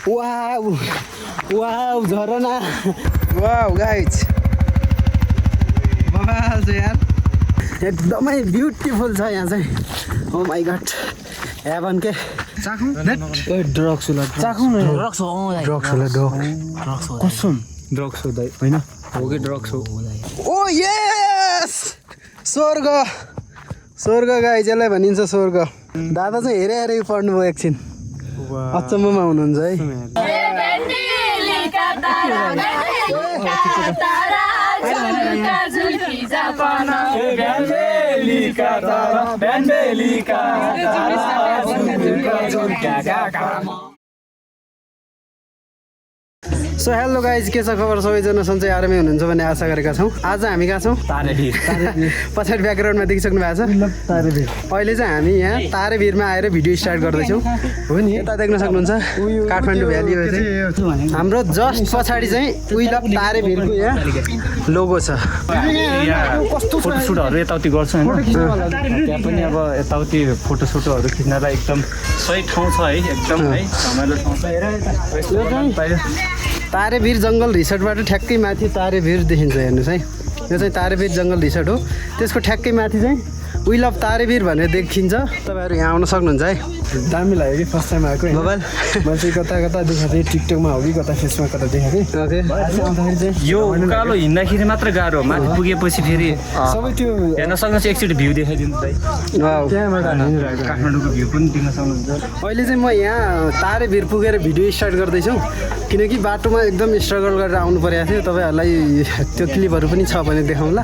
Wow wow झरना wow guys बवाल छ यार एकदमै ब्युटिफुल छ यहाँ चाहिँ ओ माई गॉड हेभन के चाखौँ ड्रग्स होला चाखौँ न ड्रग्स होला कसम ड्रग्स हो दाइ होइन हो कि ड्रग्स हो ओ यस स्वर्ग स्वर्ग गाइज यसलाई भनिन्छ स्वर्ग दादा चाहिँ हेरे हेरे पढ्नुभयो एकछिन अचम्ममा हुनुहुन्छ है सो हेलो गाइज के छ खबर सबैजना सन्चै आरामै हुनुहुन्छ भन्ने आशा गरेका छौँ आज हामी कहाँ छौँ तारेभिर पछाडि ब्याकग्राउन्डमा देखिसक्नु भएको छ तारेभिर अहिले चाहिँ हामी यहाँ तारेभिरमा आएर भिडियो स्टार्ट गर्दैछौँ हो नि यता देख्न सक्नुहुन्छ काठमाडौँ भ्याली हो चाहिँ हाम्रो जस्ट पछाडि चाहिँ उइल तारेभिरको यहाँ लोगो छ कस्तो फोटोसुटहरू यताउति गर्छ होइन त्यहाँ पनि अब यताउति फोटोसुटहरू खिच्नलाई एकदम सही ठाउँ छ है एकदम है रमाइलो ठाउँ छ तारेभिर जङ्गल रिसोर्टबाट ठ्याक्कै माथि तारेभिर देखिन्छ हेर्नुहोस् है यो चाहिँ तारेभिर जङ्गल रिसोर्ट हो त्यसको ठ्याक्कै माथि चाहिँ विल अफ तारेभिर भनेर देखिन्छ तपाईँहरू यहाँ आउन सक्नुहुन्छ है दामी लाग्यो कि फर्स्ट टाइम आएको मोबाइल मैले चाहिँ कता कता देखाएको थिएँ टिकटकमा हो कि कता फेसमा कता देखाएको थिएँ ओके आउँदाखेरि चाहिँ यो उकालो हिँड्दाखेरि मात्र गाह्रो माथि पुगेपछि फेरि सबै त्यो हेर्न सक्नुहुन्छ एकचोटि भ्यू देखाइदिनु त्यहाँबाट काठमाडौँको भ्यू पनि दिन सक्नुहुन्छ अहिले चाहिँ म यहाँ तारेभिर पुगेर भिडियो स्टार्ट गर्दैछु किनकि बाटोमा एकदम स्ट्रगल गरेर आउनु परेको थियो तपाईँहरूलाई त्यो क्लिपहरू पनि छ भने देखाउँला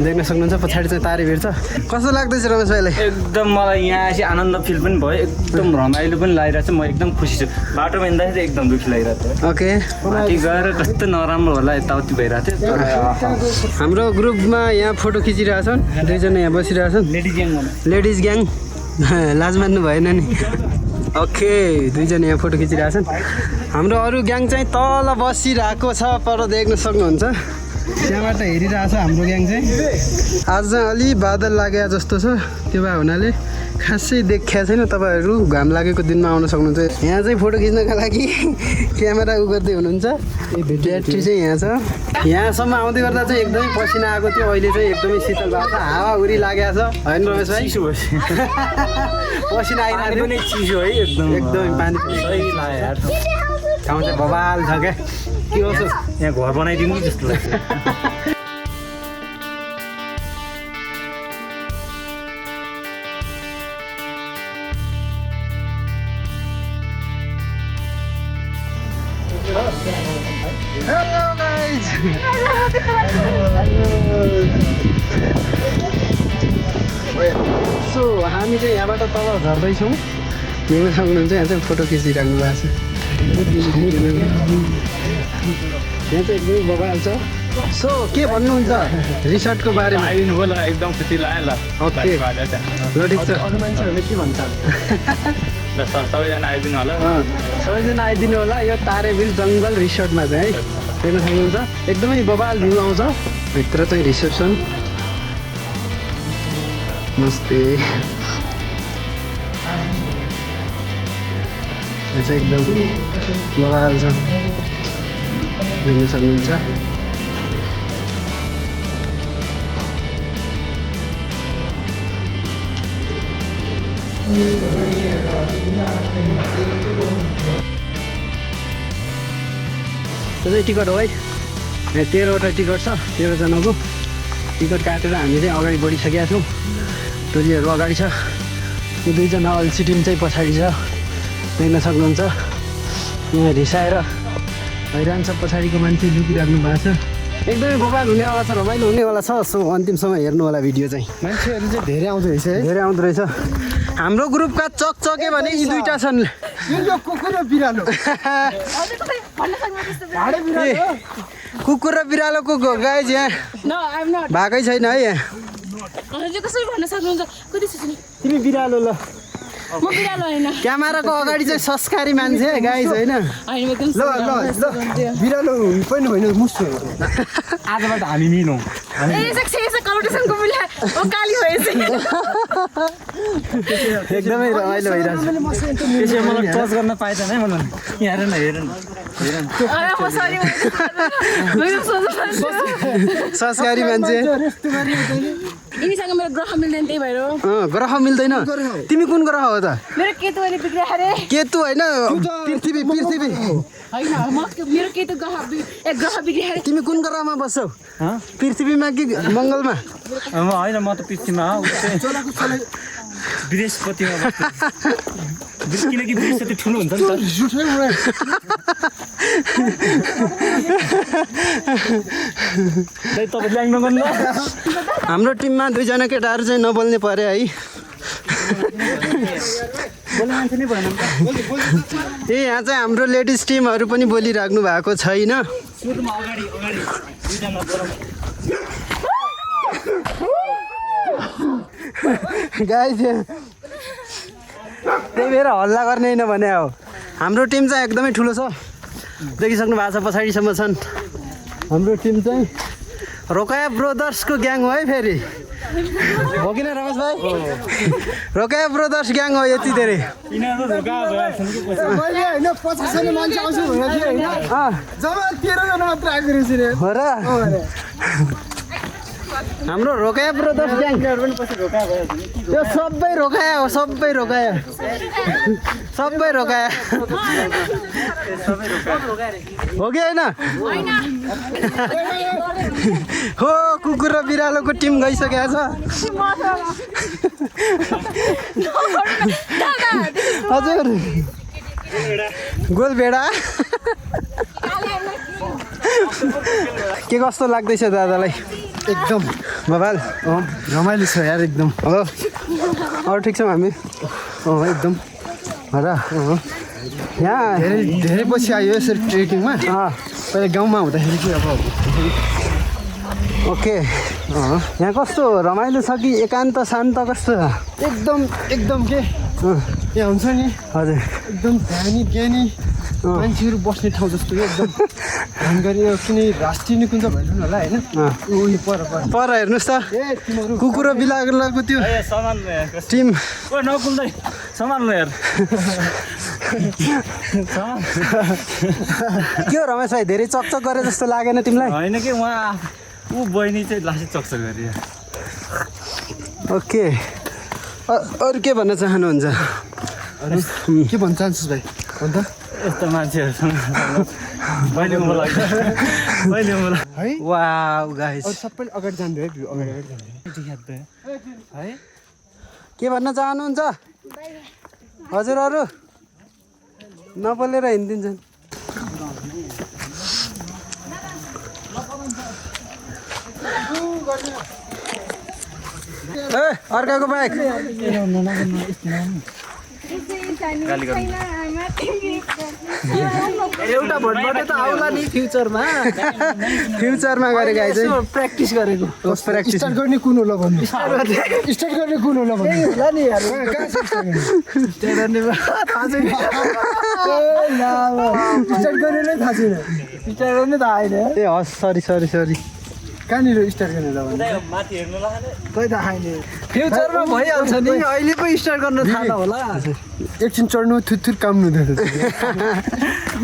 देख्न सक्नुहुन्छ पछाडि चाहिँ तारेभिर छ कस्तो लाग्दैछ रमेश भाइलाई एकदम मलाई यहाँ चाहिँ आनन्द फिल पनि भयो एकदम रमाइलो पनि लागिरहेको छ म एकदम खुसी छु बाटोमा हिँड्दाखेरि एकदम दुःखी लागिरहेको थियो ओके माथि गएर कस्तो नराम्रो होला यताउति भइरहेको थियो हाम्रो ग्रुपमा यहाँ फोटो खिचिरहेछन् दुईजना यहाँ बसिरहेछन् लेडिज ग्याङ लाज मान्नु भएन नि ओके दुईजना यहाँ फोटो खिचिरहेछन् हाम्रो अरू ग्याङ चाहिँ तल बसिरहेको छ पर देख्न सक्नुहुन्छ त्यहाँबाट हेरिरहेछ हाम्रो ग्याङ चाहिँ आज चाहिँ अलि बादल लागे जस्तो छ त्यो भए हुनाले खासै देखिया छैन तपाईँहरू घाम लागेको दिनमा आउन सक्नुहुन्छ यहाँ चाहिँ फोटो खिच्नका लागि क्यामेरा उ गर्दै हुनुहुन्छ ब्याट्री चाहिँ यहाँ छ यहाँसम्म आउँदै गर्दा चाहिँ एकदमै पसिना आएको थियो अहिले चाहिँ एकदमै शीतल भएको छ हावाहुरी लागेको छ होइन रमेश भाइ पसिना आइरहेको पनि चिसो है एकदम एकदमै पानी सही लाग्यो ठाउँ चाहिँ बबाल छ क्या के हो यहाँ घर बनाइदिउँ कि जस्तो लाग्छ Hello guys. सो हामी चाहिँ यहाँबाट तल झर्दैछौँ हेर्न सक्नुहुन्छ यहाँ चाहिँ फोटो खिचिराख्नु भएको छ यहाँ चाहिँ एकदमै बबाल छ सो के भन्नुहुन्छ रिसोर्टको बारेमा आइदिनु भयो ल एकदम खुसी लाग्यो ल ओके ल ठिक छ अरू मान्छेहरूले के भन्छ सबैजना आइदिनु होला सबैजना आइदिनु होला यो तारेभिर जङ्गल रिसोर्टमा चाहिँ है हेर्न सक्नुहुन्छ एकदमै बबाल भ्यू आउँछ भित्र चाहिँ रिसेप्सन नमस्ते यो चाहिँ एकदम बबाल छ हेर्न सक्नुहुन्छ त्यो चाहिँ टिकट हो है 13वटा टिकट छ 13जनाको टिकट काटेर हामी चाहिँ अगाडि बढिसकेका छौँ टोलीहरू अगाडि छ यो दुईजना अल्छी टिम चाहिँ पछाडि छ देख्न सक्नुहुन्छ यहाँ रिसाएर हैरान छ पछाडिको मान्छे लुकिराख्नु भएको छ एकदमै बबाल हुनेवाला छ रमाइलो हुनेवाला छ सो अन्तिमसम्म हेर्नु होला भिडियो चाहिँ मान्छेहरू चाहिँ धेरै आउँदो रहेछ है धेरै आउँदो रहेछ हाम्रो ग्रुपका चकचके भने यी दुईटा छन् कुकुर र बिरालो कुकुर र बिरालोको गाइज यहाँ भएकै छैन है यहाँ तिमी बिरालो ल म बिरालो होइन क्यामेराको अगाडि चाहिँ संस्कारी मान्छे गाइज होइन होइन म एकदम बिरालो पनि होइन मुस्छु आजबाट हामी मिलौँ कम्पिटिसनको मिला ओ काली भएछ एकदमै रमाइलो भइरहेछ त्यसै मलाई टच गर्न पाएँ त नै मलाई यहाँ हेर न म सरी मेरो सोच्नु संस्कारी मान्छे यिनीसँग मेरो ग्रह मिल्दैन त्यही भएर ग्रह मिल्दैन तिमी कुन ग्रह हो त मेरो केतु अहिले बिग्रिया अरे केतु होइन पृथ्वी होइन मेरो केतु ग्रह बिग्रिया अरे तिमी कुन ग्रहमा बस्छौ पृथ्वीमा कि मङ्गलमा होइन म त पृथ्वीमा हो बृहस्पतिमा किनकि बृहस्पति ठुलो हुन्छ नि त तपाईँ ल्याङ नगर्नु हाम्रो टिममा 2 जना केटाहरू चाहिँ नबोल्ने परे है ए यहाँ चाहिँ हाम्रो लेडिज टिमहरू पनि बोलिराख्नु भएको छैन गाइस त्यही भएर हल्ला गर्ने होइन भने हो हाम्रो टिम चाहिँ एकदमै ठुलो छ देखिसक्नु भएको छ पछाडिसम्म छन् हाम्रो टिम चाहिँ रोकाया ब्रदर्सको ग्याङ हो है फेरि हो किन रमेश भाइ रोकाया ब्रदर्स ग्याङ हो यति धेरै मैले होइन 50 जना मान्छे आउँछु भनेको थिएँ होइन जब 13 जना मात्र आएको रहेछ रे हो र हाम्रो रोकाया ब्रदर्स ग्याङ त्यो सबै रोकाया हो सबै रोकाया हो कि होइन हो कुकुर र बिरालोको टिम गइसकेको छ हजुर गोलभेडा के कस्तो लाग्दैछ दादालाई एकदम बबाल रमाइलो छ यार एकदम हो अरू ठिक छौँ हामी एकदम हो र यहाँ धेरै पछि आयो यसरी ट्रेकिङमा पहिला गाउँमा हुँदाखेरि चाहिँ अब ओके यहाँ कस्तो रमाइलो छ कि एकान्त शान्त कस्तो छ एकदम के यहाँ हुन्छ नि हजुर एकदम ज्ञानी मान्छेहरू बस्ने ठाउँ जस्तो एकदम ध्यान गरी कुनै राष्ट्रिय निकुञ्ज भइरहनु होला होइन पर हेर्नुहोस् त कुकुर र बिरालोको त्यो टिम नकुल्दै सम्हाल्नु हेर के हो रमेश भाइ धेरै चकचक गरे जस्तो लागेन तिमीलाई होइन कि उहाँ ऊ बहिनी चाहिँ लास्टै चक्चक गरे ओके अरू के भन्न चाहनुहुन्छ के भन्न चाहन्छस् भाइ अन्त यस्तो मान्छेहरूसँग मैले मलाई है वाउ गाइस सबैले अगाडि जान्दै है अगाडि है के भन्न चाहनुहुन्छ हजुरहरू नबोलेर हिँडिदिन्छन् ए अर्काको बाइक एउटा भोटबाट त आउला नि फ्युचरमा गरेको आइज प्र्याक्टिस गरेको प्र्याक्टिस स्टार्ट गर्ने कुन होला भन्नु स्टार्ट गर्ने कुन होला भन्नु होला नि यार स्टार्ट गर्ने थाहा छैन स्टार्ट गर्ने थाहा छैन ए हस् सरी कहाँनिर स्टार्ट गर्ने होला भन्नु खोइ थाहा छैन फ्युचरमा भइहाल्छ नि अहिले पो स्टार्ट गर्न थाहा होला एकछिन चढ्नु थुर काम हुँदैन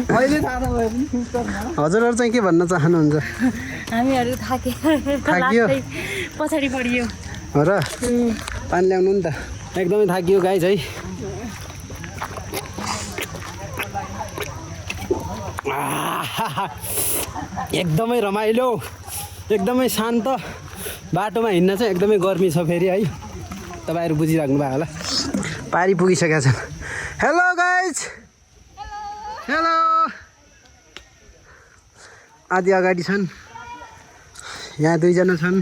अहिले थाहा नभए पनि फ्युचरमा हजुरहरू चाहिँ के भन्न चाहनुहुन्छ हामीहरू थाकियो पछाडि पढियो हो र पानी ल्याउनु नि त एकदमै थाकियो गाइज है एकदमै रमाइलो एकदमै शान्त बाटोमा हिँड्न चाहिँ एकदमै गर्मी छ फेरि है तपाईँहरू बुझिराख्नु भयो होला पारी पुगिसकेका छन् हेलो गाइज हेलो आदि अगाडि छन् यहाँ 2 जना छन्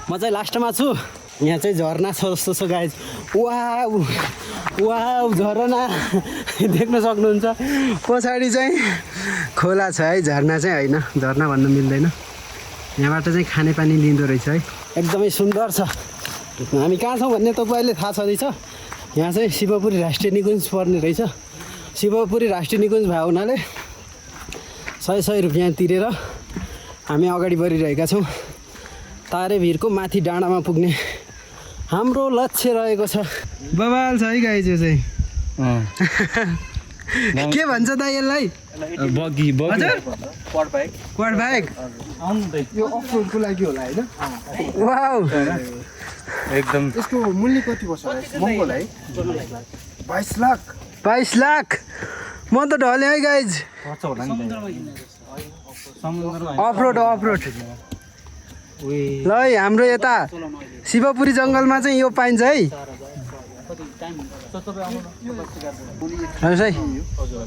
म चाहिँ लास्टमा छु यहाँ चाहिँ झरना छ जस्तो छ गाइज वाउ झरना देख्न सक्नुहुन्छ पछाडि चाहिँ खोला छ है झरना चाहिँ होइन झरना भन्न मिल्दैन यहाँबाट चाहिँ खानेपानी दिँदो रहेछ है एकदमै सुन्दर छ हामी कहाँ छौँ भन्ने तपाईँले थाहा छँदैछ यहाँ चाहिँ शिवपुरी राष्ट्रिय निकुञ्ज पर्ने रहेछ। शिवपुरी राष्ट्रिय निकुञ्ज भएको हुनाले 100 रुपियाँ तिरेर हामी अगाडि बढिरहेका छौँ। तारेभिरको माथि डाँडामा पुग्ने हाम्रो लक्ष्य रहेको छ। बवाल छ है गाई चाहिँ के भन्छ त यसलाई? बगी हजुर क्वाड बाइक यो अफरोडको लागि होला होइन? वाउ एकदम यसको मूल्य कति पर्छ महँगो होला है? 22 लाख 22 लाख म त ढले है गाइज। खर्च होला नि समुद्रमा अफरोड ल है हाम्रो यता शिवपुरी जङ्गलमा चाहिँ यो पाइन्छ है। है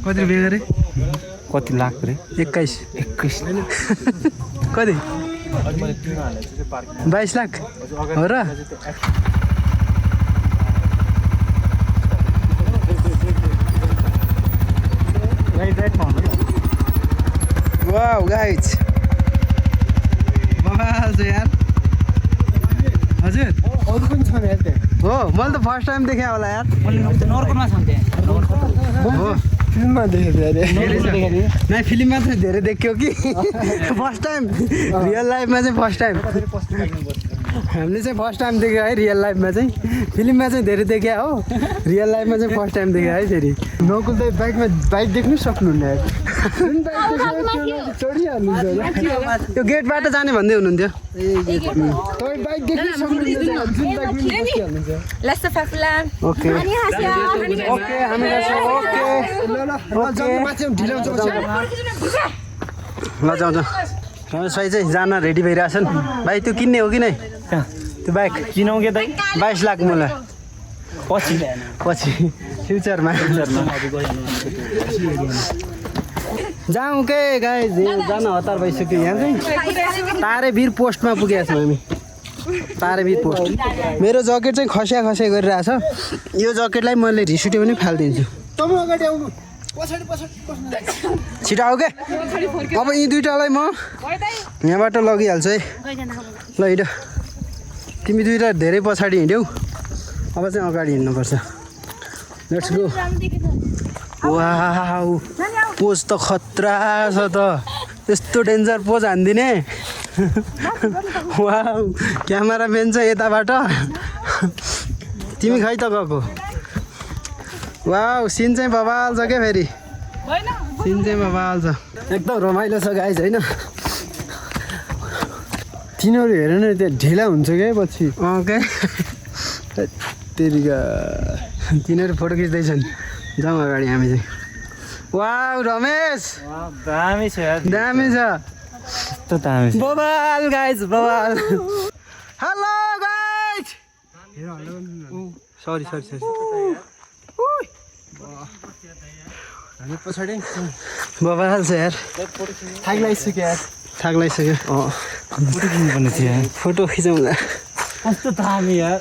कति रुपियाँ गरे? कति लाख रे? 21 कति 22 लाख हो र? वाउ गाइज बवाल छ यार। हजुर अरू पनि छ यार त्यहाँ। हो मैले त फर्स्ट टाइम देखेँ होला यार। हो फिल्ममा देखेको थिएँ अरे। नै फिल्ममा चाहिँ धेरै देखियो कि फर्स्ट टाइम रियल लाइफमा चाहिँ फर्स्ट टाइम हामीले चाहिँ फर्स्ट टाइम देख्यो है। रियल लाइफमा चाहिँ फिल्ममा चाहिँ धेरै देख्यो हो, रियल लाइफमा चाहिँ फर्स्ट टाइम देख्यो है। फेरि नकुल त बाइक देख्नु सक्नुहुन्न यार। चढिहाल्नुहुन्छ होला। त्यो गेटबाट जाने भन्दै हुनुहुन्थ्यो। तपाईँ बाइक देख्नु सक्नुहुन्न जुन बाइकमा बसिहाल्नुहुन्छ। ओके ओके हामी गर्छौँ। ओके ल माथि ढिलो हुन्छ ल जाउँ रमेश भाइ चाहिँ जान रेडी भइरहेछन्। भाइ त्यो किन्ने हो कि नै त्यो बाइक? किनौँ के दाइ? 22 लाख मुला पछि फ्युचरमा जाउँ के गाई जान हतार भइसक्यो। यहाँ चाहिँ तारेभिर पोस्टमा पुगेका छौँ हामी। तारेभिर पोस्ट मेरो ज्याकेट चाहिँ खसिया गरिरहेछ। यो ज्याकेटलाई मैले रिस उठ्यो भने फालिदिन्छु। तपाईँ अगाडि आउनु। छिटो आऊ के अब यी दुइटालाई म यहाँबाट लगिहाल्छु है। ल हिँड तिमी दुइटा धेरै पछाडि हिँड्यौ, अब चाहिँ अगाडि हिँड्नुपर्छ। Let's go. वाउ पोज त खतरा छ त, यस्तो डेन्जर पोज हानिदिने। वाउ क्यामेराम्यान चाहिँ यताबाट, तिमी खै त गएको? वाउ सिन चाहिँ बवाल छ क्या, फेरि सिन चाहिँ बवाल छ, एकदम रमाइलो छ गाइज होइन। तिनीहरू हेर न त्यहाँ ढिला हुन्छ क्या पछि। ओके तेरिका तिनीहरू फोटो खिच्दैछन्, जाउँ अगाडि हामी चाहिँ। वाउ रमेश दामी छ यार, दामी छ, यस्तो दामी छ। बवाल गाइज बवाल। हेलो गाइज, सरी हामी पछाडि बवाल छ यार, थाक लागिसक्यो यार। थाक लागिसक्यो। फोटो खिच्नुपर्ने थियो यार, फोटो खिचौँला। कस्तो दामी यार।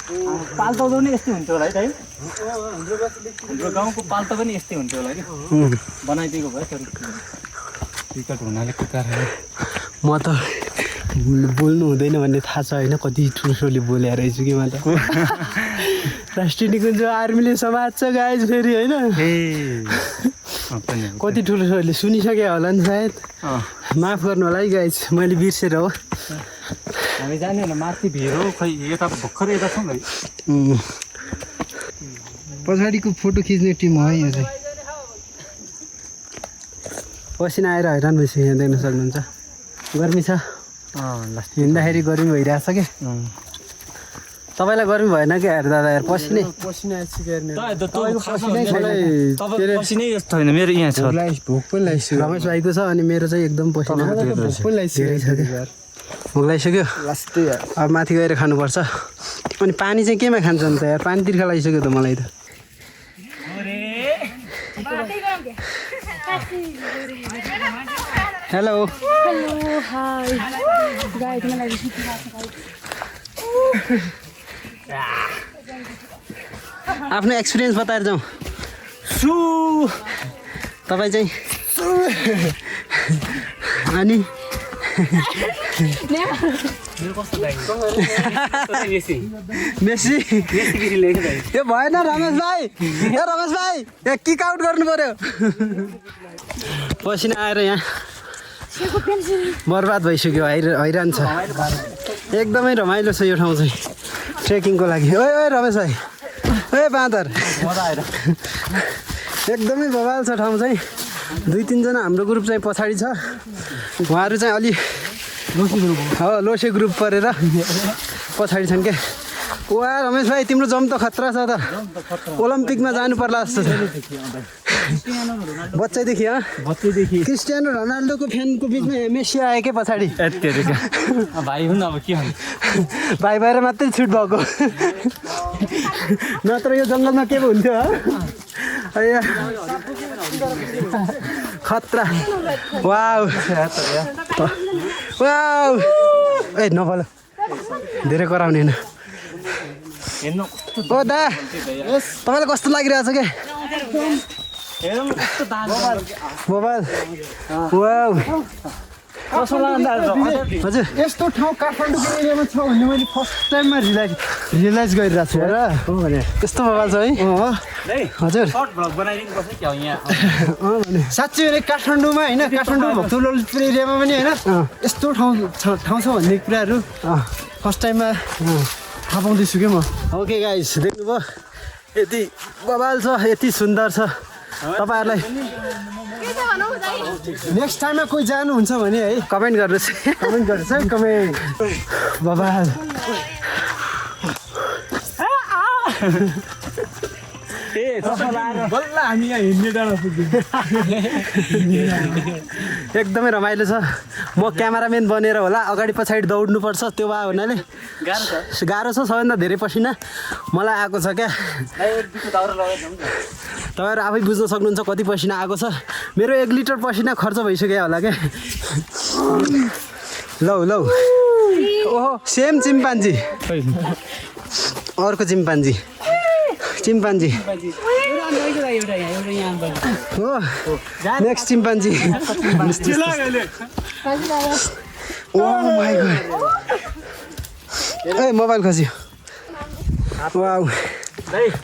पाल्तो पनि यस्तै हुन्थ्यो होला है दाइ? हाम्रो गाउँको पाल्तो पनि यस्तै हुन्थ्यो होला कि, बनाइदिएको भयो। तर टिकट हुनाले कुकार म त बोल्नु हुँदैन भन्ने थाहा छ होइन, कति ठुल्ठुलो बोले रहेछु कि म त। राष्ट्रिय निकुञ्ज आर्मीले समात्छ गाइज फेरि होइन, कति ठुल्ठुलोले सुनिसके होला नि सायद, माफ गर्नु होला है गाइज, मैले बिर्सेर हो। हामी जाने होला माथि भिर हो, खै यता भर्खर यता छौँ है। पछाडिको फोटो खिच्ने टिम हो है यो चाहिँ। पसिना आएर हैरान भइसक्यो, यहाँ देख्न सक्नुहुन्छ गर्मी छ, हिँड्दाखेरि गर्मी भइरहेछ क्या। तपाईँलाई गर्मी भएन क्या यार दादा, यार पसिनै पसिनै यस्तो होइन, मेरो यहाँ छ भोक पनि लागिसक्यो। रमेश भाइको छ अनि मेरो चाहिँ एकदम पसिना धेरै छ क्या, भोक लागिसक्यो। अब माथि गएर खानुपर्छ। अनि पानी चाहिँ केमा खान्छ नि त यार, पानी तिर्खा लागिसक्यो त मलाई त। हेलो हाई गाइड मलाई आफ्नो एक्सपिरियन्स बताएर जाउँ। तपाईँ चाहिँ अनि मेसी यो भएन रमेश भाइ यहाँ किक आउट गर्नु पर्यो पसिना आएर यहाँ बर्बाद भइसक्यो हैरान छ एकदमै रमाइलो छ यो ठाउँ चाहिँ ट्रेकिङको लागि ओए रमेश भाइ ओए बाँदर एकदमै बवाल छ ठाउँ चाहिँ 2-3 जना हाम्रो ग्रुप चाहिँ पछाडि छ उहाँहरू चाहिँ अलि लोसे ग्रुप परेर पछाडि छन् क्या वा रमेश भाइ तिम्रो जम त खतरा छ त ओलम्पिकमा जानु पर्ला जस्तो छ बच्चैदेखि क्रिस्टियानो रोनाल्डोको फ्यानको बिचमा मेसी आयो क्या पछाडि भाइ हुन् अब के भन्नु भाइ भएर मात्रै छुट भएको नत्र यो जङ्गलमा के पो हुन्थ्यो खतरा वाउ ए नबोल धेरै कराउने होइन ओ दा तपाईँलाई कस्तो लागिरहेछ क्या मोबाइल वाउ हजुर यस्तो ठाउँ काठमाडौँको एरियामा छ भन्ने मैले फर्स्ट टाइममा रियलाइज गरिरहेको छु र त्यस्तो मोबाइल छ है हजुर साँच्चै भने काठमाडौँमा होइन काठमाडौँ भक्तपुर ललितपुर एरियामा पनि होइन यस्तो ठाउँ छ भन्ने कुराहरू फर्स्ट टाइममा थाहा पाउँदैछु क्या म ओके गाइस देख्नुभयो यति बवाल छ यति सुन्दर छ तपाईँहरूलाई नेक्स्ट टाइममा कोही जानुहुन्छ भने है कमेन्ट गर्नुहोस् है कमेन्ट बवाल बल्ल हामी यहाँ हिँड्ने डाँडा पुग्यौँ एकदमै रमाइलो छ म क्यामेराम्यान बनेर होला अगाडि पछाडि दौड्नुपर्छ त्यो भए हुनाले गाह्रो छ सबैभन्दा धेरै पसिना मलाई आएको छ क्या तपाईँहरू आफै बुझ्न सक्नुहुन्छ कति पसिना आएको छ मेरो 1 लिटर पसिना खर्च भइसक्यो होला क्या लौ ओहो सेम चिम्पान्जी अर्को चिम्पान्जी हो next chimpanzee oh my god ए मोबाइल खस्यो वाउ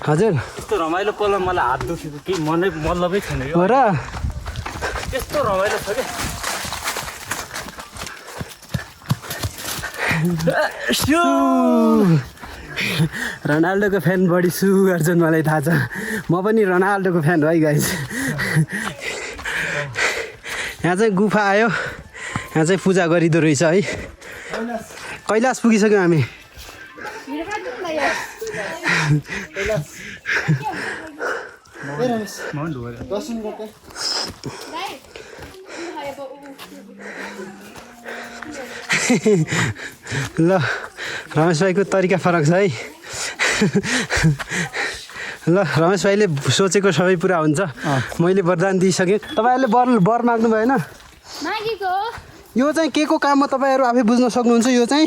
हजुर यस्तो रमाइलो पल मलाई हात दुखेको केही मतलबै छैन हो र यस्तो रमाइलो छ क्या रोनाल्डोको फ्यान बढी छु अर्जुन मलाई थाहा छ म पनि रोनाल्डोको फ्यान है गाइस यहाँ चाहिँ गुफा आयो यहाँ चाहिँ पूजा गरिँदो रहेछ है कैलाश पुगिसक्यौँ हामी ल रमेश भाइको तरिका फरक छ है ल रमेश भाइले सोचेको सबै पुरा हुन्छ मैले वरदान दिइसकेँ तपाईँहरूले वर माग्नु भएन यो चाहिँ के को काम हो तपाईँहरू आफै बुझ्न सक्नुहुन्छ यो चाहिँ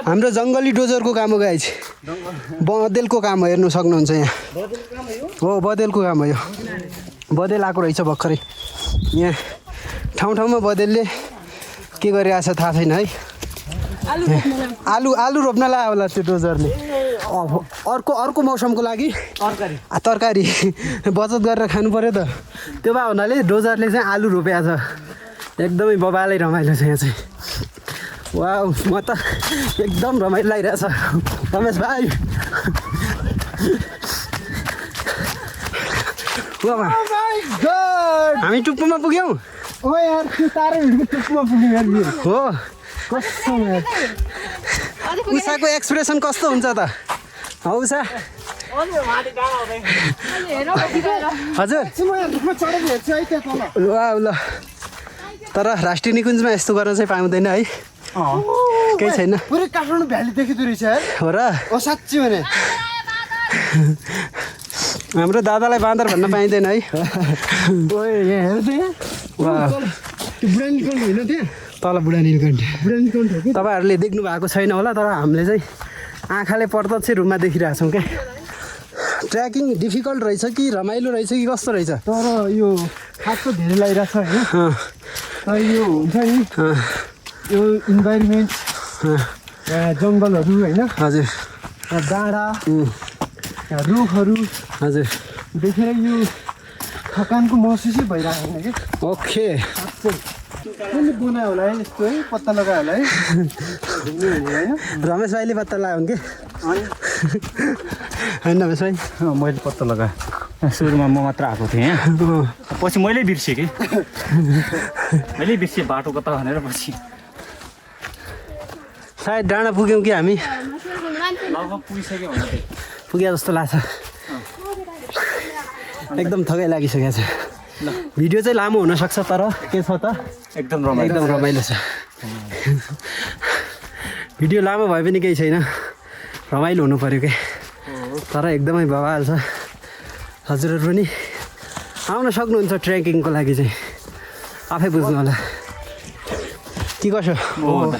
हाम्रो जङ्गली डोजरको काम हो गाइज बँदेलको काम हो हेर्नु सक्नुहुन्छ यहाँ हो बँदेलको काम हो यो बँदेल आएको रहेछ भर्खरै यहाँ ठाउँ बँदेलले के गरिरहेछ थाहा छैन है आलु रोप्न लायो होला त्यो डोजरले अर्को मौसमको लागि तरकारी बचत गरेर खानु पर्यो त त्यो भए हुनाले डोजरले चाहिँ आलु रोपेको छ एकदमै बबालै रमाइलो छ यहाँ चाहिँ वाउ म त एकदम रमाइलो लागिरहेछ रमेश भाइ हामी टुप्पोमा पुग्यौँ ओ यार त्यो तारै हिँडेको टुप्पोमा पुग्यौँ यार हो कस्तो यार उषाको एक्सप्रेसन कस्तो हुन्छ त उषा हजुर ल तर राष्ट्रिय निकुञ्जमा यस्तो गर्न चाहिँ पाउँदैन है केही छैन पुरै काठमाडौँ भ्याली देखिँदो रहेछ हो र ओ साँच्ची भने हाम्रो दादालाई बाँदर भन्न पाइँदैन है बुढा निकल्नु होइन त्यहाँ तल बुढा नीलकण्ठ तपाईँहरूले देख्नु भएको छैन होला तर हामीले चाहिँ आँखाले प्रत्यक्ष रूपमा देखिरहेछौँ क्या ट्रेकिङ डिफिकल्ट रहेछ कि रमाइलो रहेछ कि कस्तो रहेछ तर यो खास त धेरै लागिरहेको छ होइन यो हुन्छ नि यो इन्भाइरोमेन्ट जङ्गलहरू होइन हजुर डाँडा रुखहरू हजुर देखेर यो थकानको महसुसै भइरहेको छैन कि ओके कसले बनायो होला है यस्तो है पत्ता लगायो होला है घुम्ने होइन रमेश भाइले पत्ता लगायो कि होइन रमेश भाइ मैले पत्ता लगाएँ सुरुमा म मात्र आएको थिएँ पछि मैले बिर्सेँ कि मैले बिर्सेँ बाटो कता भनेर पछि सायद डाँडा पुग्यौँ कि हामी लगभग पुगिसक्यो भने पुगे जस्तो लाग्छ एकदम थकाइ लागिसकेको छ भिडियो चाहिँ लामो हुनसक्छ तर के छ त एकदम रमाइलो एकदम रमाइलो छ भिडियो लामो भए पनि केही छैन रमाइलो हुनु पऱ्यो के तर एकदमै बवाल छ हजुरहरू पनि आउन सक्नुहुन्छ ट्रेकिङको लागि चाहिँ आफै बुझ्नु होला के कसो हो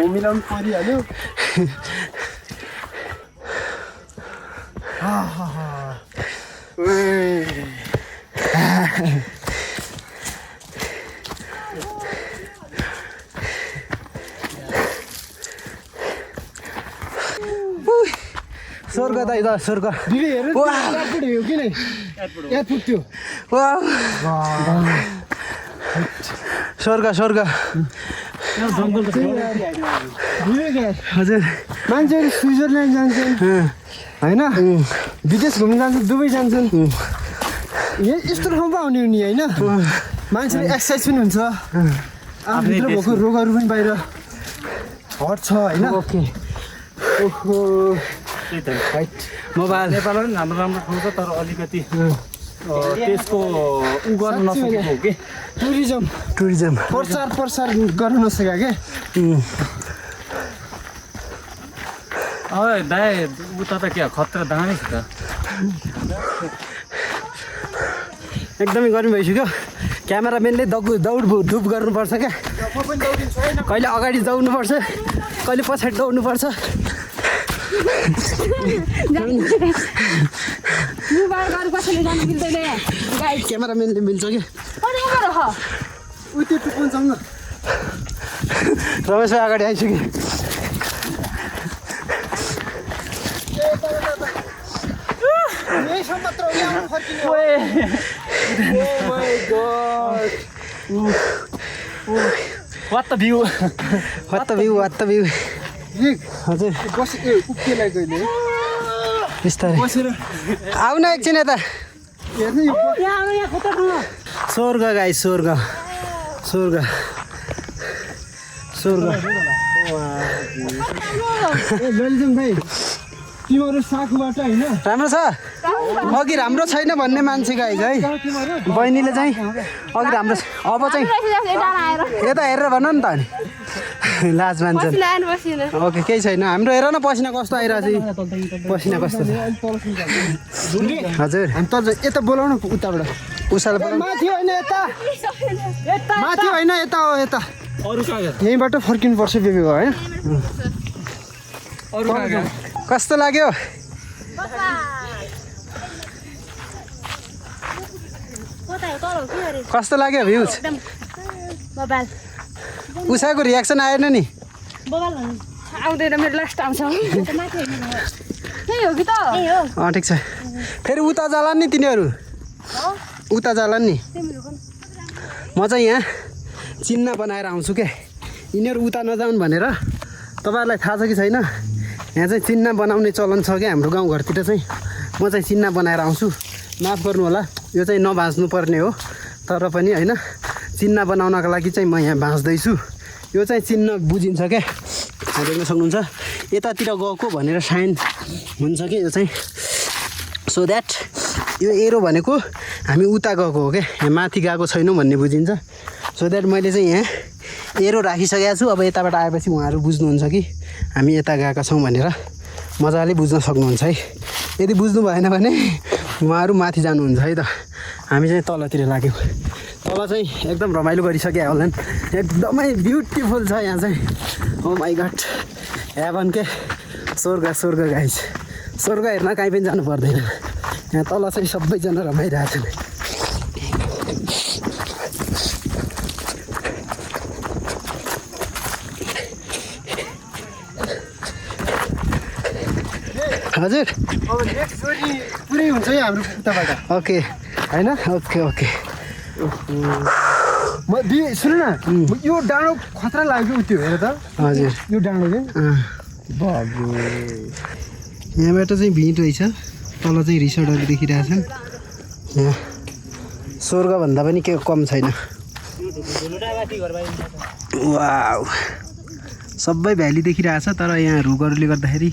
मिलाउनु परिहाल्यो स्वर्ग दाइ त स्वर्ग दिदी हेर्नु एयरपोर्ट हो कि नै एयरपोर्ट त्यो स्वर्ग स्वर्ग हजुर मान्छेहरू स्विजरल्यान्ड जान्छन् होइन विदेश घुम्न जान्छन् दुबई जान्छन् यस्तो ठाउँमा आउने हो नि होइन मान्छेले एक्सर्साइज पनि हुन्छ आफूभित्र भएको रोगहरू पनि बाहिर हट्छ होइन ओके ओहो त्यही त मोबाइल नेपालमा पनि राम्रो राम्रो ठाउँ छ तर अलिकति त्यसको उ गर्न नसकेको हो कि टुरिज्म प्रचार गर्न नसकेका क्या दाइ उता त क्या खतरा दामी छ त एकदमै गर्मी भइसक्यो क्यामेराम्यानले दौड धुप गर्नुपर्छ क्या कहिले अगाडि दौड्नुपर्छ कहिले पछाडि दौड्नुपर्छ क्यामेराम्यानले मिल्छ कि त्यो टुप्पोसँग रमेश भाइ अगाडि आइसक्यो वाट द भ्यू हजुर उक्केलाई कहिले बिस्तारै आऊ न एकछिन यता हेर्नु स्वर्ग गाई स्वर्ग ललितम भाइ तिमीहरू साखुबाट होइन राम्रो छ अघि राम्रो छैन भन्ने मान्छे गाई है बहिनीले चाहिँ अघि राम्रो छ अब चाहिँ यता हेरेर भन नि त अनि लाज मान्छन् ओके केही छैन हाम्रो हेर न पसिना कस्तो आइरहेको छ पसिना कस्तो हजुर हामी त यता बोलाउनु उताबाट उसाले माथि होइन यता माथि होइन यता हो यता अरू कहाँ यहीँबाट फर्किनुपर्छ बेबी भयो होइन कस्तो लाग्यो कस्तो लाग्यो भ्युज उषाको रियाक्सन आएन नि आउँदैन मेरो लास्ट आउँछ त्यही हो कि त ठिक छ फेरि उता जालान् नि तिनीहरू उता जालान् नि म चाहिँ यहाँ चिन्ह बनाएर आउँछु क्या यिनीहरू उता नजाउन् भनेर तपाईँहरूलाई थाहा छ कि छैन यहाँ चाहिँ चिन्ह बनाउने चलन छ क्या हाम्रो गाउँघरतिर चाहिँ म चाहिँ चिन्ह बनाएर आउँछु माफ गर्नु होला यो चाहिँ नभाँच्नु पर्ने हो तर पनि होइन चिन्ह बनाउनको लागि चाहिँ म यहाँ भाँच्दैछु यो चाहिँ चिन्ह बुझिन्छ क्या देख्न सक्नुहुन्छ यतातिर गएको भनेर साइन हुन्छ कि यो चाहिँ सो द्याट यो एरो भनेको हामी उता गएको हो क्या यहाँ माथि गएको छैनौँ भन्ने बुझिन्छ सो द्याट मैले चाहिँ यहाँ एरो राखिसकेको छु अब यताबाट आएपछि उहाँहरू बुझ्नुहुन्छ कि हामी यता गएका छौँ भनेर मजाले बुझ्न सक्नुहुन्छ है यदि बुझ्नु भएन भने उहाँहरू माथि जानुहुन्छ है त हामी चाहिँ तलतिर लाग्यौँ तल चाहिँ एकदम रमाइलो गरिसके होला नि एकदमै ब्युटिफुल छ यहाँ चाहिँ ओ माई गड हेभन के स्वर्ग गाइस स्वर्ग हेर्न कहीँ पनि जानु पर्दैन यहाँ तल चाहिँ सबैजना रमाइरहेको छन् हजुर अब नेक्स्ट जोडी पुरै हुन्छ है हाम्रो उताबाट ओके होइन ओके ओके सुन न यो डाँडो खतरा लाग्यो उत्यो हेर त हजुर यो डाँडो के यहाँबाट चाहिँ भिड रहेछ तल चाहिँ रिसोर्टहरू देखिरहेछन् यहाँ स्वर्गभन्दा पनि के कम छैन वाउ सबै भ्याली देखिरहेछ तर यहाँ रुखहरूले गर्दाखेरि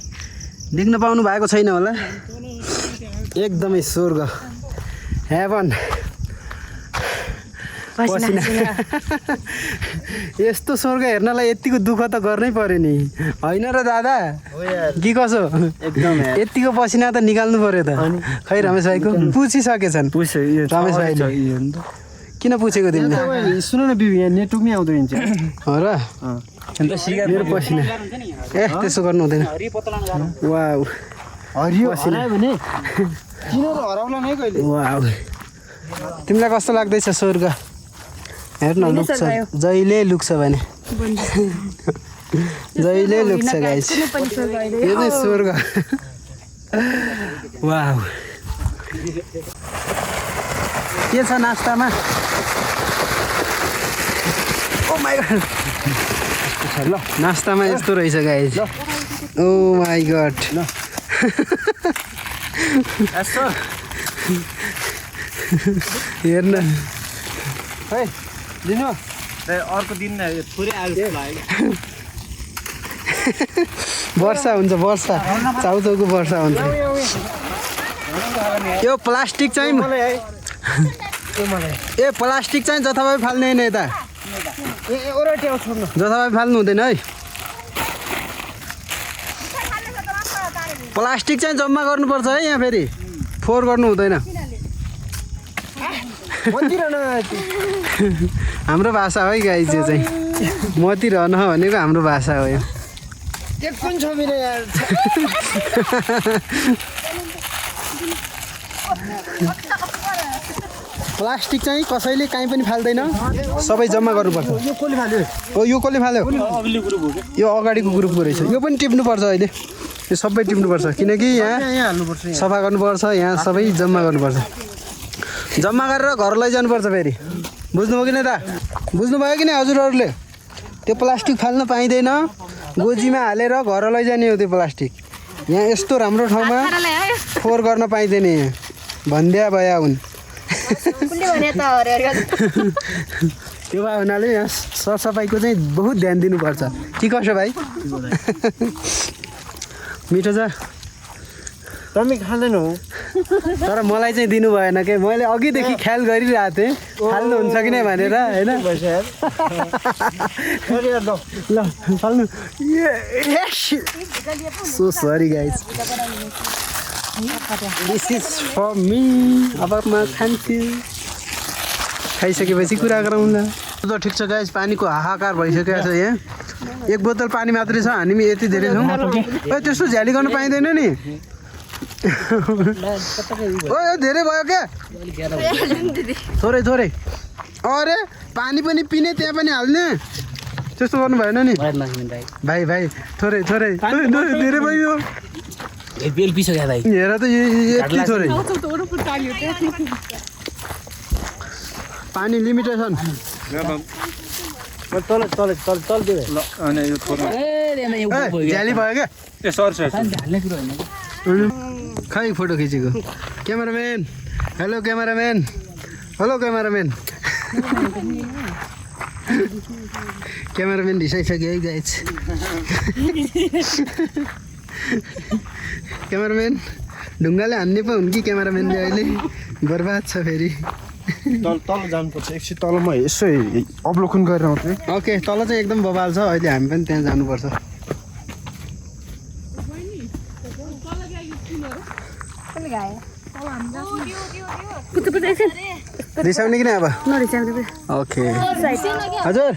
देख्न पाउनु भएको छैन होला एकदमै स्वर्ग हेभन पसिना यस्तो स्वर्ग हेर्नलाई यतिको दुःख त गर्नै पर्यो नि होइन र दादा कि कसो एकदम यतिको पसिना त निकाल्नु पर्यो त खै रमेश भाइको पुछिसकेछन् रमेश भाइले किन पुछेको तिमीले सुन न बिउ यहाँ नेटवर्कमै आउँदो हुन्छ हो र मेरो पसिना ए त्यसो गर्नु हुँदैन वाउ हरियो हरायो भने किनर हराउला नै कहिले वाउ तिमीलाई कस्तो लाग्दैछ स्वर्ग हेर्न लुक्छ जहिले लुक्छ भने जहिले लुक्छ गाइस यो चाहिँ स्वर्ग वाउ के छ नास्तामा ओ माई गड ल नास्तामा यस्तो रहेछ गाइस ओ माई गड ल हेर्न है दिनु अर्को दिन पुरै आलु वर्षा हुन्छ वर्षा चाउचाउको वर्षा हुन्छ यो प्लास्टिक चाहिँ ए प्लास्टिक चाहिँ जथाभावी फाल्ने होइन यता जथाभावी फाल्नु हुँदैन है प्लास्टिक चाहिँ जम्मा गर्नुपर्छ है यहाँ फेरि फोहोर गर्नु हुँदैन हाम्रो भाषा हो है गाई त्यो चाहिँ मतिरहन भनेको हाम्रो भाषा हो यो प्लास्टिक चाहिँ कसैले कहीँ पनि फाल्दैन सबै जम्मा गर्नुपर्छ यो कसले फाल्यो यो अगाडिको ग्रुपको रहेछ यो पनि टिप्नुपर्छ अहिले यो सबै टिप्नुपर्छ किनकि यहाँ सफा गर्नुपर्छ यहाँ सबै जम्मा गर्नुपर्छ जम्मा गरेर घर लैजानुपर्छ फेरि बुझ्नुभयो कि नै दा बुझ्नुभयो कि नै हजुरहरूले त्यो प्लास्टिक फाल्न पाइँदैन गोजीमा हालेर घर लैजाने हो त्यो प्लास्टिक यहाँ यस्तो राम्रो ठाउँमा फोहोर गर्न पाइँदैन यहाँ भन्दिया भया हुन् त्यो भए हुनाले यहाँ सरसफाइको चाहिँ बहुत ध्यान दिनुपर्छ के कसो भाइ मिठो छ तपाईँ खाँदैनौ तर मलाई चाहिँ दिनु भएन के मैले अघिदेखि ख्याल गरिरहेको थिएँ फाल्नुहुन्छ कि नै भनेर होइन ल फाल्नु so sorry guys this is for me अब म खान्छु खाइसकेपछि कुरा गरौँला त ठिक छ गाइज पानीको हाहाकार भइसकेको छ यहाँ एक बोतल पानी मात्रै छ हामी यति धेरै छौँ ए त्यस्तो झ्याली गर्नु पाइँदैन नि ओ धेरै भयो क्या थोरै थोरै अरे पानी पनि पिने त्यहाँ पनि हाल्ने त्यस्तो गर्नु भएन नि भाइ भाइ थोरै थोरै धेरै भयो हेर त यति थोरै पानी लिमिटेसन झ्याली भयो क्या खै फोटो खिचेको cameraman hello cameraman hello cameraman cameraman ढिसाइसक्यो है गाइज क्यामेराम्यान ढुङ्गाले हान्ने पो हुन् कि क्यामेराम्यानले अहिले बर्बाद छ फेरि तल जानुपर्छ एकछिन तल म यसो अवलोकन गरेर आउँछु ओके तल चाहिँ एकदम बबाल छ अहिले हामी पनि त्यहाँ जानुपर्छ रिसाउने कि नै अब ओके हजुर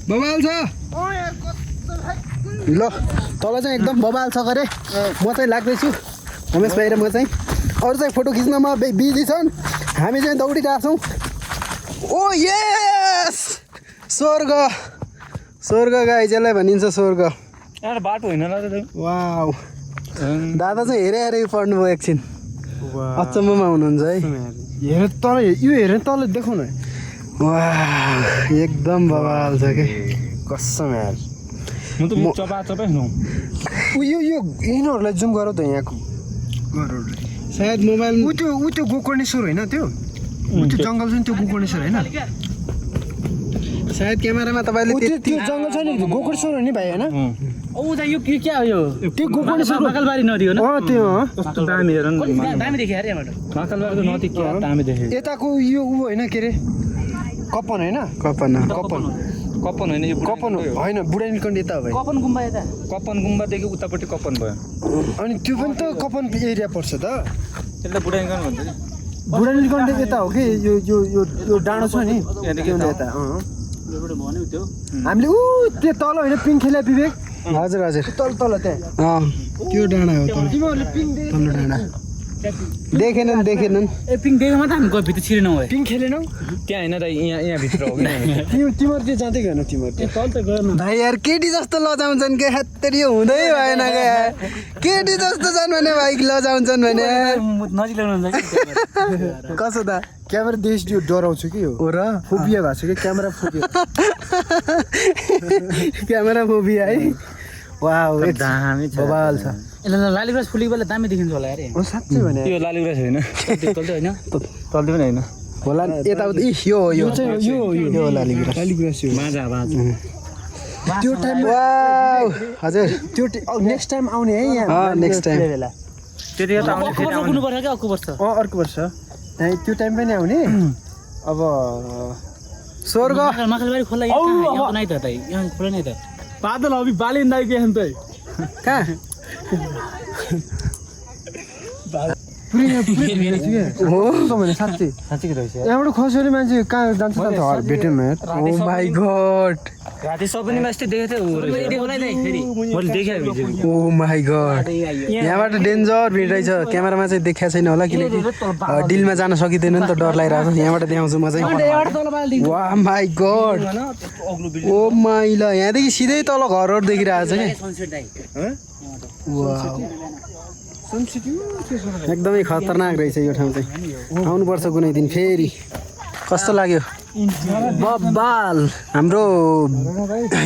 बबाल छ ल तल चाहिँ एकदम बबाल छ गरे म चाहिँ लाग्दैछु रमेश भाइ र म चाहिँ अरू चाहिँ फोटो खिच्नमा बिजी छन् हामी चाहिँ दौडिरहेको छौँ ओ यस स्वर्ग स्वर्ग गाई जसलाई भनिन्छ स्वर्ग बाटो होइन वाउ दादा चाहिँ हेरे पढ्नुभयो एकछिन अचम्ममा हुनुहुन्छ है हेर तल यो हेर तल देखाउन वाह एकदम बवाल छ के कसम यार म त चपा हुनु यो यिनीहरूलाई जुम गर त यहाँको सायद मोबाइल ऊ त्यो गोकर्णेश्वर होइन त्यो त्यो जङ्गल छ नि त्यो गोकर्णेश्वर होइन सायद क्यामेरामा तपाईँले त्यो जङ्गल छ नि गोकर्णेश्वर हो नि भाइ होइन यो के हो यो त्यो गोकर्णेश्वर माकलबारी नदी हो न त्यो कस्तो दामी हेर न दामी देख्यो अरे यहाँबाट माकलबारीको नदी के दामी देख्यो यताको यो ऊ होइन के अरे कपन होइन कपन कपन होइन यो कपन होइन बुढा नीलकण्ठ यता भयो कपन गुम्बादेखि उतापट्टि कपन भयो अनि त्यो पनि त कपन एरिया पर्छ त त्यसलाई बुढा नीलकण्ठ भन्छ नि बुढा नीलकण्ठ यता हो कि यो डाँडो छ नि यता हामीले ऊ त्यो तल होइन पिङखेला विवेक हजुर तल त्यहाँ त्यो डाँडा हो तिमीहरूले पिङ तल्लो डाँडा देखेनन् ए पिङ देख्यो मात्र हामी भित्र छिरेनौँ है पिङ खेलेनौ त्यहाँ होइन त यहाँ भित्र हो कि तिमीहरू चाहिँ जाँदै गएन तिमीहरू तल त गएन भाइ यार केटी जस्तो लजाउँछन् के हत्तरी हुँदै भएन क्या केटी जस्तो छन् भने भाइ लजाउँछन् भने नजिक ल्याउनु कसो त क्यामेरा देश यो डराउँछु कि हो र फोबिया भएको छ कि क्यामेरा फोबिया क्यामेरा फोबिया है वाउ दामी छ बवाल छ लालीगुराँस फुलेको बेला दामी देखिन्छ होला अरे साँच्चै भने यो लालीगुराँस होइन तल्दै होइन तल्दै पनि होइन होला यताउता यो लालीगुराँस यो माझा त्यो टाइम वाउ हजुर त्यो नेक्स्ट टाइम आउने है यहाँ नेक्स्ट टाइम त्यतिखेर त आउने फेरि आउनु पर्छ क्या अर्को वर्ष त्यो टाइम पनि आउने अब स्वर्ग माकलबारी खोला यहाँ नै त यहाँ खोला नै त बादल अभि बालिन दाइ के अन्त कहाँ साँच्चै यहाँबाट खस्यो मान्छे कहाँ जान्छ भेट्यो ओ माई गॉड राति सबैमा यस्तै देखेको थियो मैले देखेँ ओ माई गॉड यहाँबाट डेन्जर भिड रहेछ क्यामेरामा चाहिँ देखाएको छैन होला किनकि डिलमा जान सकिँदैन नि त डर लागिरहेको छ यहाँबाट देखाउँछु म चाहिँ वाह माई गॉड ओ माई ल यहाँदेखि सिधै तल घरहरू देखिरहेको छ क्या एकदमै खतरनाक रहेछ यो ठाउँ चाहिँ आउनुपर्छ कुनै दिन फेरि कस्तो लाग्यो बब्बाल हाम्रो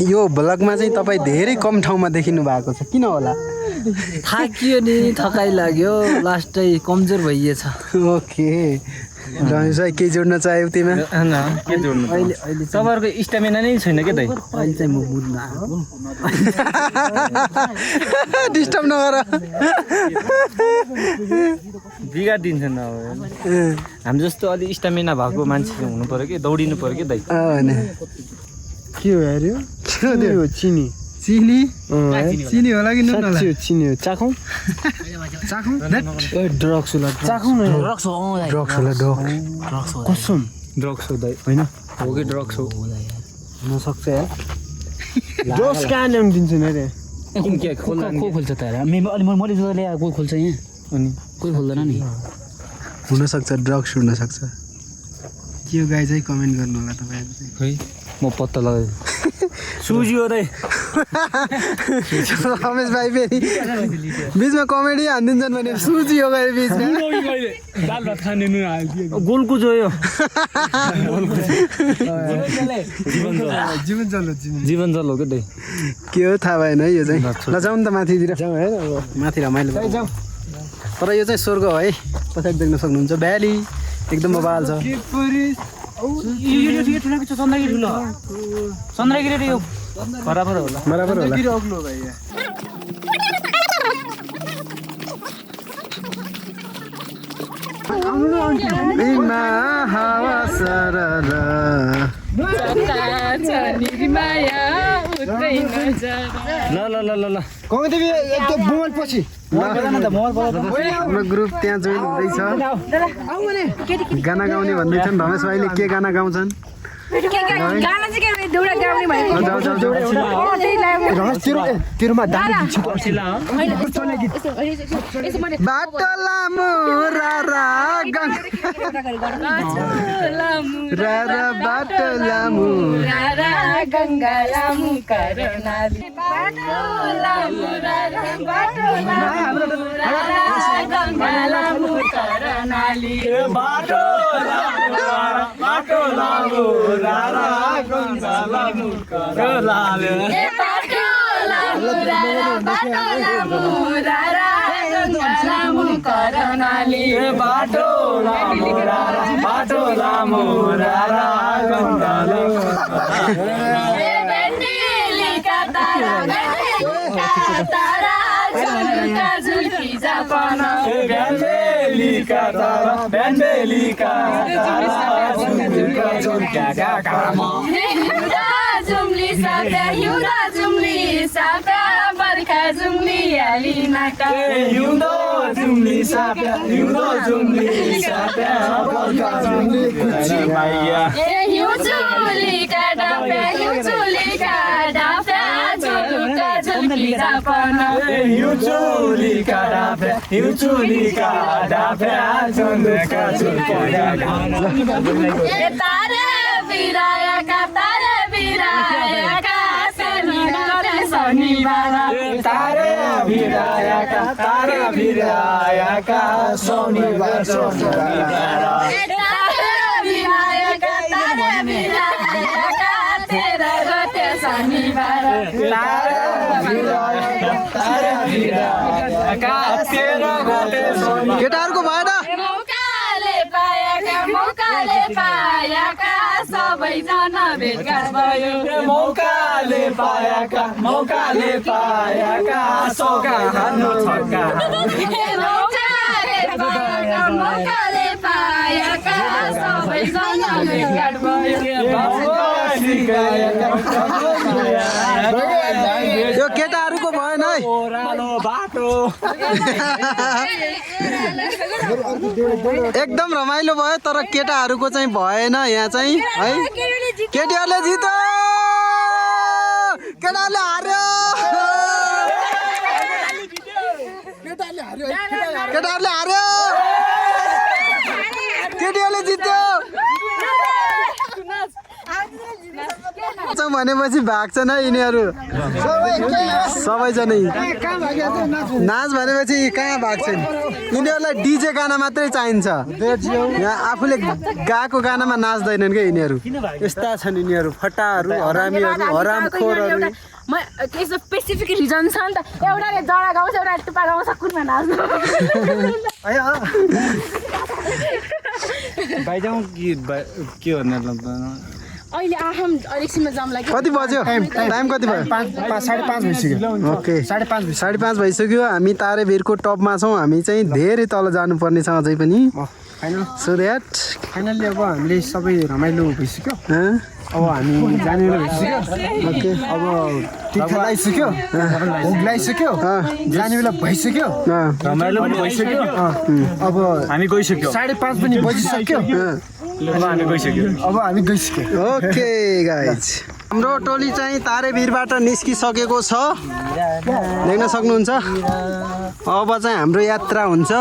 यो भ्लगमा चाहिँ तपाईँ धेरै कम ठाउँमा देखिनु भएको छ किन होला थाकियो नि थकाइ लाग्यो लास्टै कमजोर भइएछ ओके रमेश भाइ केही जोड्न चाह्यो तिमीमा के जोड्नु तपाईँहरूको स्टामिना नै छैन क्या दाइ अहिले चाहिँ म बुझ्न आएको डिस्टर्ब नगर बिगारिदिन्छ नि अब हामी जस्तो अलिक स्टामिना भएको मान्छे हुनु पऱ्यो कि दौडिनु पऱ्यो कि दाइ के हो यार यो चिनी चिनी होला कि नुन होला चिनी हो चाखौँ ड्रग्स होला चाखौँ न ड्रग्स होला कसम ड्रग्स हो दाइ होइन हो कि ड्रग्स हो हुनसक्छ यार ड्रग्स कहाँ ल्याउनु दिन्छ नि अरे के खोल्छ त अहिले मैले ल्याएर कोही खोल्छ यहाँ अनि कोही खोल्दैन नि हुनसक्छ ड्रग्स हुनसक्छ त्यो गाई चाहिँ कमेन्ट गर्नु होला तपाईँहरू चाहिँ खै म पत्ता लगाएँ सुजी हो दाइ रमेश भाइ फेरि बिचमा कमेडी हानिदिन्छन् भने सुजी हो गए बिचमा दाल भात खाने नुन हाल्थ्यो गोलको जोयो जीवन जल हो क्या दाइ के हो थाहा भएन है यो चाहिँ ल जाउँ नि त माथितिर माथि रमाइलो तर यो चाहिँ स्वर्ग हो है पछाडि देख्न सक्नुहुन्छ भ्याली एकदम बबाल छ चन्द्रगिरी यो बराबर होला ल कमेटी त्यो मोबाइल पछि हाम्रो ग्रुप त्यहाँ जोइन हुँदैछ गाना गाउने भन्दैछन् रमेश भाइले के गाना गाउँछन् बाटो लामो रारा बाटो लामो रारा गङ्गा लामु कर्णाली बाटो लामु रारा बाटो लामु रारा गङ्गा लामु कर्णाली बाटो लामो रारा गङ्गा लामु कर्णाली बाटो लामु रारा बाटो लामु रारा गङ्गा लामु कर्णाली बाटो लामो रारा गङ्गा लामु बेन्डेलीका तारा झुल्का झुल्की जापान बेन्डेलीका तारा झुल्का हिउँदा जुम्ली साप्या बर्खा जुम्ली हालिनाका हिउँदो जुम्ली साप्या हिउँचुलीका डाफ्या झुल्का झुल्की जापान हिउँचुलीका डाफ्या झुल्का तारे बिरायका शनिबार तारे भिरायका शनिबार तेह्र गते शनिबार केटाहरूको भएन मौकाले पाएका सबैजना भेटघाट भयो मौकाले पाएका सौका हान्नु छक्का मौकाले पाएका सबैजना भेटघाट यो केटाहरूको भएन है ओह्रालो बाटो एकदम रमाइलो भयो तर केटाहरूको चाहिँ भएन यहाँ चाहिँ है केटीहरूले जित्यो केटाहरूले हार्यो केटाहरूले हार्यो केटीहरूले जित्यो भनेपछि भाग्छन् है यिनीहरू सबैजना नाच भनेपछि कहाँ भाग्छन् यिनीहरूलाई डिजे गाना मात्रै चाहिन्छ यहाँ आफूले गाएको गानामा नाच्दैनन् क्या यिनीहरू यस्ता छन् यिनीहरू फटाहरू हरामीहरू हरामखोरहरू केही स्पेसिफिक रिजन छ नि त एउटाले जरा गाउँछ एउटाले टुप्पा गाउँछ कुनमा नाच्नु भाइजाउँ के भन्ने अहिले आहाम एकछिनमा जाम लाग्यो कति बज्यो टाइम कति भयो 5:30 भइसक्यो ओके 5:30 भइसक्यो हामी तारेभिरको टपमा छौँ हामी चाहिँ धेरै तल जानुपर्ने छ अझै पनि सो द्याट फाइनल्ली अब हामीले सबै रमाइलो भइसक्यो अब हामी जाने भइसक्यो ओके अब टिका लगाइसक्यो भोग लगाइसक्यो जाने बेला भइसक्यो रमाइलो पनि भइसक्यो अब हामी गइसक्यो 5:30 पनि बजिसक्यो अब हामी गइसक्यो ओके गाइज हाम्रो टोली चाहिँ तारेभिरबाट निस्किसकेको छ देख्न सक्नुहुन्छ अब चाहिँ हाम्रो यात्रा हुन्छ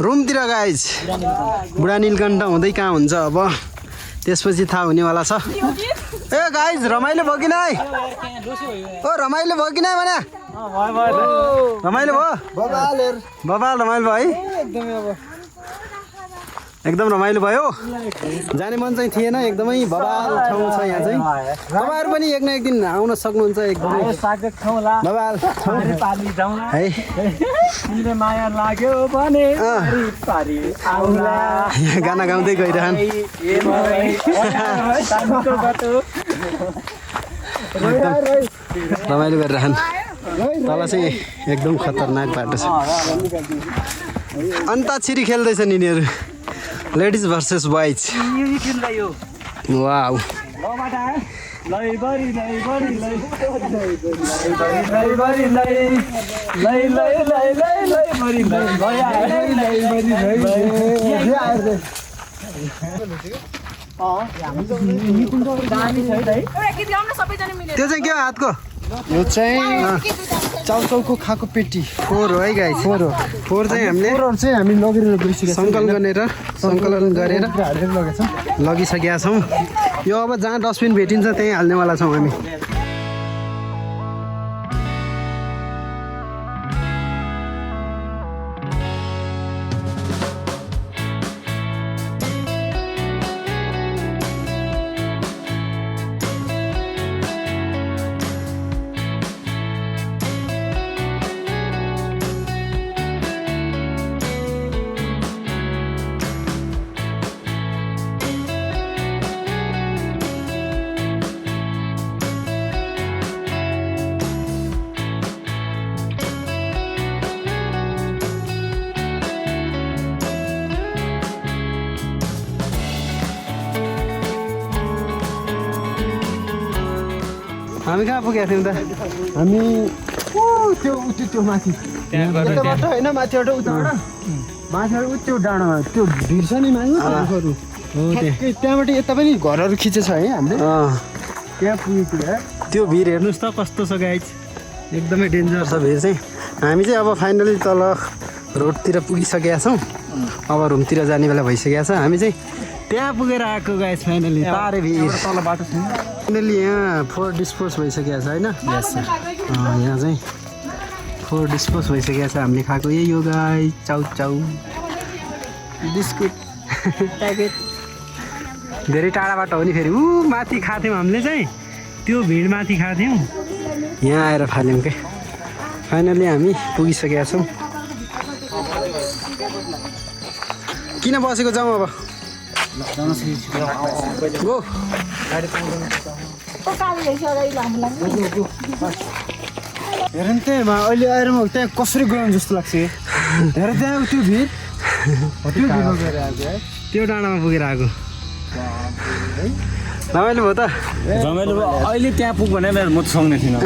रुमतिर गाइज बुढा नीलकण्ठ हुँदै कहाँ हुन्छ अब त्यसपछि थाहा हुनेवाला छ ए गाइज रमाइलो भयो कि नै ओ रमाइलो भयो कि नै भने रमाइलो भयो बबाल रमाइलो भयो है एकदम रमाइलो भयो जाने मन चाहिँ थिएन एकदमै बबाल ठाउँ छ यहाँ चाहिँ तपाईँहरू पनि एक न एक दिन आउन सक्नुहुन्छ एकदमै बबाल है माया लाग्यो भने यहाँ गाना गाउँदै गइरहन् रमाइलो गरिरहन् तल चाहिँ एकदम खतरनाक बाटो छ अन्ताक्षरी खेल्दैछन् यिनीहरू लेडिज भर्सेस बोइज वाउ त्यो चाहिँ के हो हातको यो चाहिँ चाउचाउको खाएको पेटी फोर हो है गाइस फोर चाहिँ हामीले फोरहरू चाहिँ हामी लगेर गइसकेका छौँ सङ्कलन गरेर हालेर लगेका छौँ लगिसकेका छौँ यो अब जहाँ डस्टबिन भेटिन्छ त्यहीँ हाल्नेवाला छौँ हामी हामी कहाँ पुगेका थियौँ त हामी त्यो माथि यताबाट होइन माथिबाट उताबाट माथिबाट त्यो डाँडामा त्यो भिर छ नि माथि रुखहरू त्यहाँबाट यता पनि घरहरू खिचेछ है हामीले त्यहाँ पुगेको त्यो भिर हेर्नुहोस् त कस्तो छ गाइज एकदमै डेन्जर छ भिर चाहिँ हामी चाहिँ अब फाइनली तल रोडतिर पुगिसकेका छौँ अब रुमतिर जाने बेला भइसकेको छ हामी चाहिँ त्यहाँ पुगेर आएको गाइज फाइनली तारे भिर तल बाटो छैन फाइनली यहाँ 4 डिस्पोज भइसकेको छ होइन यहाँ चाहिँ 4 डिस्पोज भइसकेको छ हामीले खाएको यही हो गाइज चाउ बिस्कुट प्याकेट धेरै टाढाबाट हो नि फेरि माथि खाथ्यौँ हामीले चाहिँ त्यो भिड माथि खाथ्यौँ यहाँ आएर फाल्यौँ क्या फाइनली हामी पुगिसकेका छौँ किन बसेको जाउँ अब गो हेर नि त्यहाँ अहिले आएर म त्यहाँ कसरी गयो जस्तो लाग्छ हेर त्यहाँ त्यो भिर त्यो डाँडामा पुगेर आएको रमाइलो भयो त रमाइलो अहिले त्यहाँ पुग भने म त सक्ने थिइनँ